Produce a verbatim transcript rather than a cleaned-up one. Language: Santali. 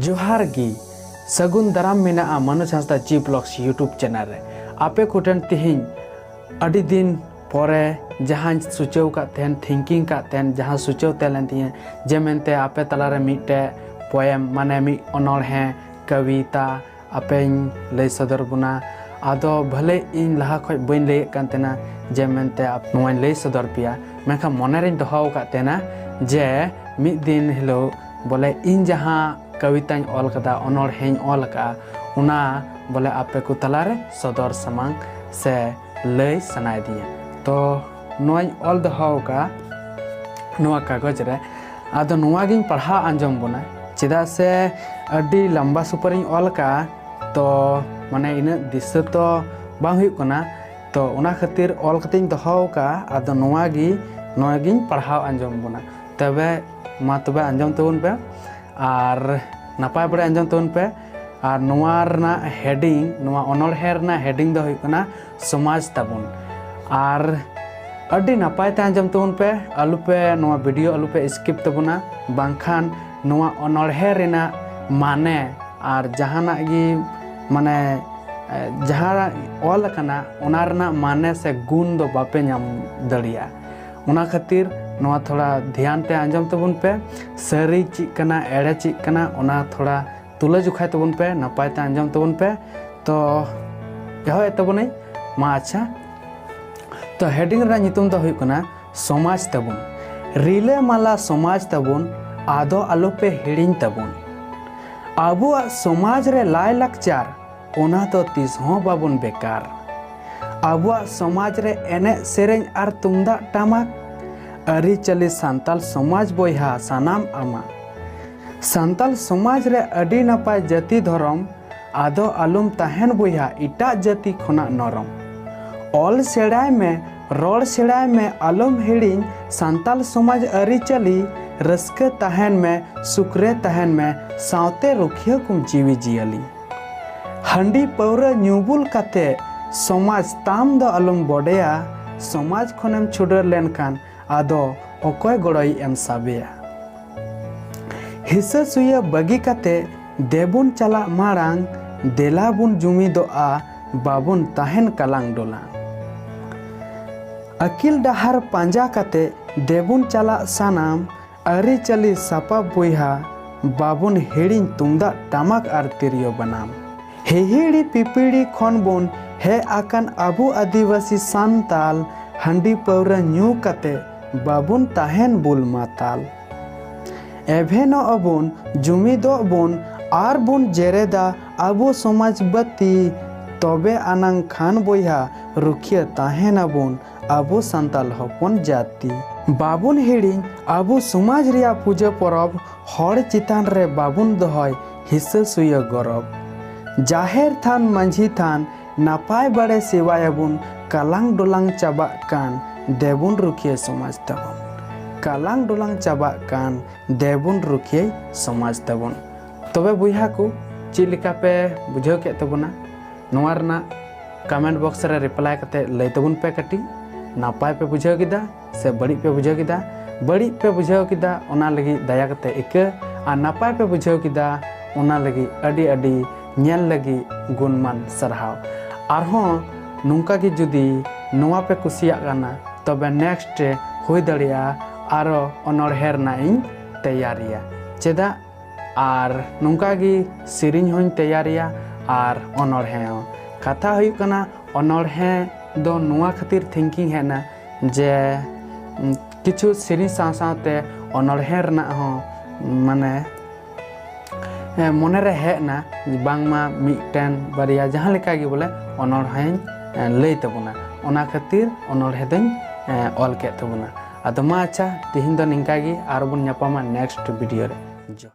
ᱡᱚᱦᱟᱨ ᱜᱮ, ᱥᱟᱹᱜᱩᱱ ᱫᱟᱨᱟᱢ ᱢᱮᱱᱟᱜᱼᱟ ᱢᱟᱱᱳᱡᱽ ᱦᱟᱸᱥᱫᱟ G Vlogs YouTube channel ᱨᱮ᱾ ᱟᱯᱮ ᱠᱚᱴᱷᱮᱱ ᱛᱤᱦᱤᱧ ᱟᱹᱰᱤ ᱫᱤᱱ ᱯᱚᱨᱮ ᱡᱟᱦᱟᱸᱧ ᱥᱚᱪᱟᱣ ᱠᱟᱜ ᱛᱟᱦᱮᱱ, thinking ᱠᱟᱜ ᱛᱟᱦᱮᱱ, ᱡᱟᱦᱟᱸ ᱥᱚᱪᱟᱣ ᱛᱟᱦᱮᱸ ᱞᱮᱱ ᱛᱤᱧᱟᱹ ᱡᱮ ᱢᱮᱱᱛᱮ ᱟᱯᱮ ᱛᱟᱞᱟᱨᱮ ᱢᱤᱫᱴᱮᱡ poem, ᱢᱟᱱᱮ ᱢᱤᱫ ᱚᱱᱚᱬᱦᱮ, ᱠᱚᱵᱤᱛᱟ ᱟᱯᱮᱧ ᱞᱟᱹᱭ ᱥᱚᱫᱚᱨ ᱵᱚᱱᱟ᱾ ᱟᱫᱚ ᱵᱷᱟᱞᱮ ᱤᱧ ᱞᱟᱦᱟ ᱠᱷᱚᱡ ᱵᱟᱹᱧ ᱞᱟᱹᱭᱮᱫ ᱠᱟᱱ ᱛᱟᱦᱮᱱᱟ ᱡᱮ ᱢᱮᱱᱛᱮ ᱟᱯ-, ᱱᱚᱣᱟᱧ ᱞᱟᱹᱭ ᱥᱚᱫᱚᱨ ᱯᱮᱭᱟ, ᱢᱮᱱᱠᱷᱟᱱ ᱢᱚᱱᱮ ᱨᱤᱧ ᱫᱚᱦᱚ ᱟᱠᱟᱫ ᱛᱟᱦᱮᱱᱟ ᱡᱮ ᱢᱤᱫ ᱫᱤᱱ ᱦᱤᱞᱳᱜ ᱵᱚᱞᱮ ᱤᱧ ᱡᱟᱦᱟᱸ ᱠᱚᱵᱤᱛᱟᱧ ᱚᱞ ᱠᱟᱫᱟ, ᱚᱱᱚᱬᱦᱮᱧ ᱚᱞ ᱟᱠᱟᱫᱼᱟ, ᱚᱱᱟ ᱵᱚᱞᱮ ᱟᱯᱮ ᱠᱚ ᱛᱟᱞᱟᱨᱮ ᱥᱚᱫᱚᱨ ᱥᱟᱢᱟᱝ ᱥᱮ ᱞᱟᱹᱭ ᱥᱟᱱᱟᱭᱮᱫᱤᱧᱟ᱾ ᱛᱚ ᱱᱚᱣᱟᱧ ᱚᱞ ᱫᱚᱦᱚ ᱟᱠᱟᱫᱼᱟ ᱱᱚᱣᱟ ᱠᱟᱜᱚᱡᱽ ᱨᱮ᱾ ᱟᱫᱚ ᱱᱚᱣᱟ ᱜᱤᱧ ᱯᱟᱲᱦᱟᱣ ᱟᱸᱡᱚᱢ ᱵᱚᱱᱟ, ᱪᱮᱫᱟᱜ ᱥᱮ ᱟᱹᱰᱤ ᱞᱟᱢᱵᱟ ᱥᱩᱯᱟᱹᱨᱤᱧ ᱚᱞ ᱟᱠᱟᱫᱼᱟ, ᱛᱚ ᱢᱟᱱᱮ ᱤᱱᱟᱹᱜ ᱫᱤᱥᱟᱹ ᱛᱚ ᱵᱟᱝ ᱦᱩᱭᱩᱜ ᱠᱟᱱᱟ᱾ ᱛᱚ ᱚᱱᱟ ᱠᱷᱟᱹᱛᱤᱨ ᱚᱞ ᱠᱟᱛᱮᱧ ᱫᱚᱦᱚ ᱟᱠᱟᱫᱼᱟ᱾ ᱟᱫᱚ ᱱᱚᱣᱟ ᱜᱮ, ᱱᱚᱣᱟ ᱜᱤᱧ ᱯᱟᱲᱦᱟᱣ ᱟᱸᱡᱚᱢ ᱵᱚᱱᱟ᱾ ᱛᱚᱵᱮ ᱢᱟ ᱛᱚᱵᱮ ᱟᱸᱡᱚᱢ ᱛᱟᱵᱚᱱ ᱯᱮ᱾ ᱟᱨ ᱱᱟᱯᱟᱭ ᱵᱟᱲᱟ ᱟᱸᱡᱚᱢ ᱛᱟᱵᱚᱱ ᱯᱮ᱾ ᱟᱨ ᱱᱚᱣᱟ ᱨᱮᱱᱟᱜ heading, ᱱᱚᱣᱟ ᱚᱱᱚᱬᱦᱮ ᱨᱮᱱᱟᱜ heading ᱫᱚ ᱦᱩᱭᱩᱜ ᱠᱟᱱᱟ ᱥᱚᱢᱟᱡᱽ ᱛᱟᱵᱚᱱ᱾ ᱟᱨ ᱟᱹᱰᱤ ᱱᱟᱯᱟᱭ ᱛᱮ ᱟᱸᱡᱚᱢ ᱛᱟᱵᱚᱱ ᱯᱮ, ᱟᱞᱚ ᱯᱮ, ᱱᱚᱣᱟ video ᱟᱞᱚ ᱯᱮ skip ᱛᱟᱵᱚᱱᱟ, ᱵᱟᱝᱠᱷᱟᱱ ᱱᱚᱣᱟ ᱚᱱᱚᱬᱦᱮ ᱨᱮᱱᱟᱜ ᱢᱟᱱᱮ ᱟᱨ ᱡᱟᱦᱟᱱᱟᱜ ᱜᱮ, ᱢᱟᱱᱮ, ᱮ, ᱡᱟᱦᱟᱸ ᱚᱞ ᱟᱠᱟᱱᱟ ᱚᱱᱟ ᱨᱮᱱᱟᱜ ᱢᱟᱱᱮ ᱥᱮ ᱜᱩᱱ ᱫᱚ ᱵᱟᱯᱮ ᱧᱟᱢ ᱫᱟᱲᱮᱭᱟᱜᱼᱟ᱾ ᱚᱱᱟ ᱠᱷᱟᱹᱛᱤᱨ ᱱᱚᱣᱟ ᱛᱷᱚᱲᱟ ᱫᱷᱮᱭᱟᱱ ᱛᱮ ᱟᱸᱡᱚᱢ ᱛᱟᱵᱚᱱ ᱯᱮ, ᱥᱟᱹᱨᱤ ᱪᱮᱫ ᱠᱟᱱᱟ, ᱮᱲᱮ ᱪᱮᱫ ᱠᱟᱱᱟ, ᱚᱱᱟ ᱛᱷᱚᱲᱟ ᱛᱩᱞᱟᱹ ᱡᱚᱠᱷᱟᱭ ᱛᱟᱵᱚᱱ ᱯᱮ, ᱱᱟᱯᱟᱭ ᱛᱮ ᱟᱸᱡᱚᱢ ᱛᱟᱵᱚᱱ ᱯᱮ᱾ ᱛᱚ ᱮᱦᱚᱵ ᱮᱫ ᱛᱟᱵᱚᱱᱟᱹᱧ᱾ ᱢᱟ ᱟᱪᱪᱷᱟ, ᱛᱚ heading ᱨᱮᱱᱟᱜ ᱧᱩᱛᱩᱢ ᱫᱚ ᱦᱩᱭᱩᱜ ᱠᱟᱱᱟ ᱥᱚᱢᱟᱡᱽ ᱛᱟᱵᱚᱱ᱾ ᱨᱤᱞᱟᱹᱢᱟᱞᱟ ᱥᱚᱢᱟᱡᱽ ᱛᱟᱵᱚᱱ, ᱟᱫᱚ ᱟᱞᱚᱯᱮ ᱦᱤᱲᱤᱧ ᱛᱟᱵᱚᱱ᱾ ᱟᱵᱚᱣᱟᱜ ᱥᱚᱢᱟᱡᱽ ᱨᱮ ᱞᱟᱭᱼᱞᱟᱠᱪᱟᱨ, ᱚᱱᱟ ᱫᱚ ᱛᱤᱥ ᱦᱚᱸ ᱵᱟᱵᱚᱱ ᱵᱮᱠᱟᱨ᱾ ᱟᱵᱚᱣᱟᱜ ᱥᱚᱢᱟᱡᱽ ᱨᱮ ᱮᱱᱮᱡ ᱥᱮᱨᱮᱧ ᱟᱨ ᱛᱩᱢᱫᱟᱜ ᱴᱟᱢᱟᱠ, ᱟᱹᱨᱤᱪᱟᱹᱞᱤ ᱥᱟᱱᱛᱟᱞ ᱥᱚᱢᱟᱡᱽ ᱵᱚᱭᱦᱟ ᱥᱟᱱᱟᱢ ᱟᱢᱟᱜ᱾ ᱥᱟᱱᱛᱟᱞ ᱥᱚᱢᱟᱡᱽ ᱨᱮ ᱟᱹᱰᱤ ᱱᱟᱯᱟᱭ ᱡᱟᱹᱛᱤ ᱫᱷᱚᱨᱚᱢ, ᱟᱫᱚ ᱟᱞᱚᱢ ᱛᱟᱦᱮᱱ ᱵᱚᱭᱦᱟ ᱮᱴᱟᱜ ᱡᱟᱹᱛᱤ ᱠᱷᱚᱱᱟᱜ ᱱᱚᱨᱚᱢ᱾ ᱚᱞ ᱥᱮᱬᱟᱭ ᱢᱮ, ᱨᱚᱲ ᱥᱮᱬᱟᱭ ᱢᱮ, ᱟᱞᱚᱢ ᱦᱤᱲᱤᱧ ᱥᱟᱱᱛᱟᱞ ᱥᱚᱢᱟᱡᱽ ᱟᱹᱨᱤᱪᱟᱹᱞᱤ᱾ ᱨᱟᱹᱥᱠᱟᱹ ᱛᱟᱦᱮᱱ ᱢᱮ, ᱥᱩᱠ ᱨᱮ ᱛᱟᱦᱮᱱ ᱢᱮ, ᱥᱟᱶᱛᱮ ᱨᱩᱠᱷᱤᱭᱟᱹ ᱠᱚᱢ ᱡᱤᱣᱤ ᱡᱤᱭᱟᱹᱞᱤ᱾ ᱦᱟᱺᱰᱤ ᱯᱟᱹᱣᱨᱟᱹ ᱧᱩ ᱵᱩᱞ ᱠᱟᱛᱮ ᱥᱚᱢᱟᱡᱽ ᱛᱟᱢ ᱫᱚ ᱟᱞᱚᱢ ᱵᱚᱰᱮᱭᱟ᱾ ᱥᱚᱢᱟᱡᱽ ᱠᱷᱚᱱᱮᱢ ᱪᱷᱩᱰᱟᱹᱨ ᱞᱮᱱᱠᱷᱟᱱ ᱟᱫᱚ ᱚᱠᱚᱭ ᱜᱚᱲᱚᱭ ᱮᱢ ᱥᱟᱵᱮᱭᱟ? ᱦᱤᱥᱟᱹ ᱥᱩᱭᱟᱹ ᱵᱟᱹᱜᱤ ᱠᱟᱛᱮ ᱫᱮᱵᱚᱱ ᱪᱟᱞᱟᱜ ᱢᱟᱲᱟᱝ, ᱫᱮᱞᱟ ᱵᱚᱱ ᱡᱩᱢᱤᱫᱚᱜᱼᱟ, ᱵᱟᱵᱚᱱ ᱛᱟᱦᱮᱱ ᱠᱟᱞᱟᱝ ᱰᱚᱞᱟᱝ᱾ ᱟᱹᱠᱤᱞ ᱰᱟᱦᱟᱨ ᱯᱟᱸᱡᱟ ᱠᱟᱛᱮ ᱫᱮᱵᱚᱱ ᱪᱟᱞᱟᱜ ᱥᱟᱱᱟᱢ, ᱟᱹᱨᱤᱪᱟᱹᱞᱤ ᱥᱟᱯᱟᱵ ᱵᱚᱭᱦᱟ, ᱵᱟᱵᱚᱱ ᱦᱤᱲᱤᱧ ᱛᱩᱢᱫᱟᱜ ᱴᱟᱢᱟᱠ ᱟᱨ ᱛᱤᱨᱭᱳ ᱵᱟᱱᱟᱢ᱾ ᱦᱤᱦᱤᱲᱤ ᱯᱤᱯᱤᱲᱤ ᱠᱷᱚᱱ ᱵᱚᱱ ᱦᱮᱡ ᱟᱠᱟᱱ ᱟᱵᱚ ᱟᱹᱫᱤᱵᱟᱹᱥᱤ ᱥᱟᱱᱛᱟᱞ, ᱦᱟᱺᱰᱤ ᱯᱟᱹᱣᱨᱟᱹ ᱧᱩ ᱠᱟᱛᱮ ᱵᱟᱵᱚᱱ ᱛᱟᱦᱮᱱ ᱵᱩᱞ ᱢᱟᱛᱟᱞ᱾ ᱮᱵᱷᱮᱱᱚᱜ ᱟᱵᱚᱱ, ᱡᱩᱢᱤᱫᱚᱜ ᱵᱚᱱ ᱟᱨ ᱵᱚᱱ ᱡᱮᱨᱮᱫᱟ ᱟᱵᱚ ᱥᱚᱢᱟᱡᱽ ᱵᱟᱹᱛᱤ᱾ ᱛᱚᱵᱮ ᱟᱱᱟᱝ ᱠᱷᱟᱱ ᱵᱚᱭᱦᱟ ᱨᱩᱠᱷᱤᱭᱟᱹ ᱛᱟᱦᱮᱱ ᱟᱵᱚᱱ ᱟᱵᱚ ᱥᱟᱱᱛᱟᱞ ᱦᱚᱯᱚᱱ ᱡᱟᱹᱛᱤ᱾ ᱵᱟᱵᱚᱱ ᱦᱤᱲᱤᱧ ᱟᱵᱚ ᱥᱚᱢᱟᱡᱽ ᱨᱮᱭᱟᱜ ᱯᱩᱡᱟᱹ ᱯᱚᱨᱚᱵᱽ, ᱦᱚᱲ ᱪᱮᱛᱟᱱ ᱨᱮ ᱵᱟᱵᱚᱱ ᱫᱚᱦᱚᱭ ᱦᱤᱥᱟᱹ ᱥᱩᱭᱟᱹ ᱜᱚᱨᱚᱵᱽ᱾ ᱡᱟᱦᱮᱨ ᱛᱷᱟᱱ ᱢᱟᱹᱡᱷᱤ ᱛᱷᱟᱱ ᱱᱟᱯᱟᱭ ᱵᱟᱲᱮ ᱥᱮᱵᱟᱭᱟᱵᱚᱱ, ᱠᱟᱞᱟᱝ ᱰᱚᱞᱟᱝ ᱪᱟᱵᱟᱜ ᱠᱟᱱ ᱫᱮᱵᱚᱱ ᱨᱩᱠᱷᱤᱭᱟᱹ ᱥᱚᱢᱟᱡᱽ ᱛᱟᱵᱚᱱ᱾ ᱠᱟᱞᱟᱝ ᱰᱚᱞᱟᱝ ᱪᱟᱵᱟᱜ ᱠᱟᱱ ᱫᱮᱵᱚᱱ ᱨᱩᱠᱷᱤᱭᱟᱹ ᱥᱚᱢᱟᱡᱽ ᱛᱟᱵᱚᱱ᱾ ᱛᱚᱵᱮ ᱵᱚᱭᱦᱟ ᱠᱚ, ᱪᱮᱫ ᱞᱮᱠᱟ ᱯᱮ ᱵᱩᱡᱷᱟᱹᱣ ᱠᱮᱫ ᱛᱟᱵᱚᱱᱟ? ᱱᱚᱣᱟ ᱨᱮᱱᱟᱜ comment box ᱨᱮ reply ᱠᱟᱛᱮ ᱞᱟᱹᱭ ᱛᱟᱵᱚᱱ ᱯᱮ ᱠᱟᱹᱴᱤᱡ᱾ ᱱᱟᱯᱟᱭ ᱯᱮ ᱵᱩᱡᱷᱟᱹᱣ ᱠᱮᱫᱟ ᱥᱮ ᱵᱟᱹᱲᱤᱡ ᱯᱮ ᱵᱩᱡᱷᱟᱹᱣ ᱠᱮᱫᱟ? ᱵᱟᱹᱲᱤᱡ ᱯᱮ ᱵᱩᱡᱷᱟᱹᱣ ᱠᱮᱫᱟ, ᱚᱱᱟ ᱞᱟᱹᱜᱤᱫ ᱫᱟᱭᱟ ᱠᱟᱛᱮ ᱤᱠᱟᱹ, ᱟᱨ ᱱᱟᱯᱟᱭ ᱯᱮ ᱵᱩᱡᱷᱟᱹᱣ ᱠᱮᱫᱟ, ᱚᱱᱟ ᱞᱟᱹᱜᱤᱫ ᱟᱹᱰᱤ ᱟᱹᱰᱤ ᱧᱮᱞ ᱞᱟᱹᱜᱤᱫ ᱜᱩᱱᱢᱟᱱ ᱥᱟᱨᱦᱟᱣ᱾ ᱟᱨᱦᱚᱸ ᱱᱚᱝᱠᱟ ᱜᱮ ᱡᱩᱫᱤ ᱱᱚᱣᱟ ᱯᱮ ᱠᱩᱥᱤᱭᱟᱜ ᱠᱟᱱᱟ, ᱛᱚᱵᱮ next ᱨᱮ ᱦᱩᱭ ᱫᱟᱲᱮᱭᱟᱜᱼᱟ ᱟᱨᱚ ᱚᱱᱚᱬᱦᱮ ᱨᱮᱱᱟᱜ ᱤᱧ ᱛᱮᱭᱟᱨᱤᱭᱟ᱾ ᱪᱮᱫᱟᱜ? ᱟᱨ ᱱᱚᱝᱠᱟ ᱜᱮ ᱥᱮᱨᱮᱧ ᱦᱚᱸᱧ ᱛᱮᱭᱟᱨᱤᱭᱟ ᱟᱨ ᱚᱱᱚᱬᱦᱮ ᱦᱚᱸ᱾ ᱠᱟᱛᱷᱟ ᱦᱩᱭᱩᱜ ᱠᱟᱱᱟ, ᱚᱱᱚᱬᱦᱮ ᱫᱚ ᱱᱚᱣᱟ ᱠᱷᱟᱹᱛᱤᱨ thinking ᱦᱮᱡ ᱮᱱᱟ ᱡᱮ, ᱩᱸ, ᱠᱤᱪᱷᱩ ᱥᱮᱨᱮᱧ ᱥᱟᱶ ᱥᱟᱶᱛᱮ ᱚᱱᱚᱬᱦᱮ ᱨᱮᱱᱟᱜ ᱦᱚᱸ, ᱢᱟᱱᱮ, ᱮ, ᱢᱚᱱᱮᱨᱮ ᱦᱮᱡ ᱮᱱᱟ, ᱵᱟᱝᱢᱟ ᱢᱤᱫᱴᱮᱱ ᱵᱟᱨᱭᱟ ᱡᱟᱦᱟᱸ ᱞᱮᱠᱟ ᱜᱮ ᱵᱚᱞᱮ ᱚᱱᱚᱬᱦᱮᱧ, ᱮ, ᱞᱟᱹᱭ ᱛᱟᱵᱚᱱᱟ᱾ ᱚᱱᱟ ᱠᱷᱟᱹᱛᱤᱨ ᱚᱱᱚᱬᱦᱮ ᱫᱚᱧ, ᱮ, ᱚᱞ ᱠᱮᱫ ᱛᱟᱵᱚᱱᱟ᱾ ᱟᱫᱚ ᱢᱟ ᱟᱪᱪᱷᱟ, ᱛᱤᱦᱤᱧ ᱫᱚ ᱱᱤᱝᱠᱟ ᱜᱮ, ᱟᱨ ᱵᱚᱱ ᱧᱟᱯᱟᱢᱟ next video ᱨᱮ᱾ ᱡᱚᱦᱟᱨ᱾